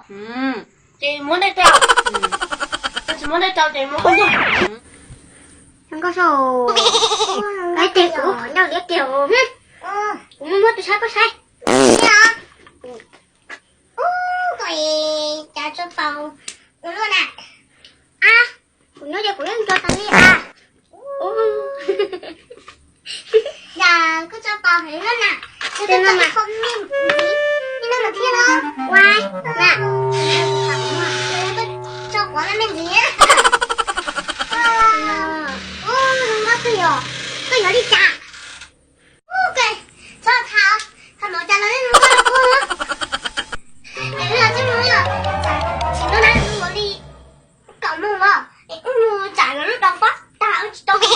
Ces muab dej rau. Tsis muab dej rau ces muab qhob ntuag. Nkauj Saub, kuv ncauj liab kiag. Kuv muab muab tus saib koj saib. Ub, koj cas tso paus ua luaj na. A, kuv nyob ces kuv yeej nco tas li a. Cas koj tso paus heev luaj na. Koj tso paus heev, nej no mas thiaj no. Ua na, koj tso quav me ntsis. Ub, zoo nkauj kawg yog, koj yuav li cas? Ub, txhob tham, tham no cas los zoo nkauj los kawg. Es wb los txog no yog, tsis noj dab zoo nkaus li kaum moos los es wb mus tsam lawv lub daus pob tag wb tsis tau mus.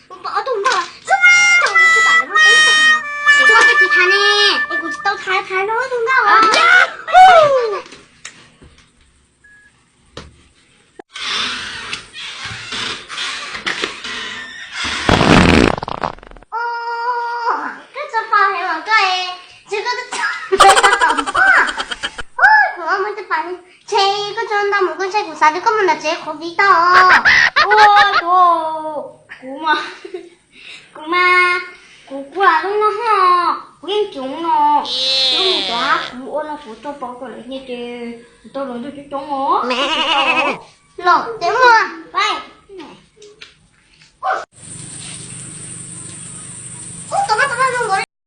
Kuv pom ob tug nkauj los txog no wb tsis tau mus teb tag. Tsis tau tsis tham ne, es kuv tsis tau tham, tham no ob tug nkauj os. Koj tso paus heev mas koj, tsis koj tso paus, kuv muab cov pas li. Ntshe koj tso ntau mus koj ntshe kuv xav tias koj mus nram tsev qhuav viv tau. Ua, kuv, kuv mas, kuv mas, kuv kuj lam lub no ho, kuv yeej coob no. Lub mus cov kuv ua no kuv tso paus kom lawv nyiam ces kuv tau los ntuj coob coob os. Los ces mus, bye.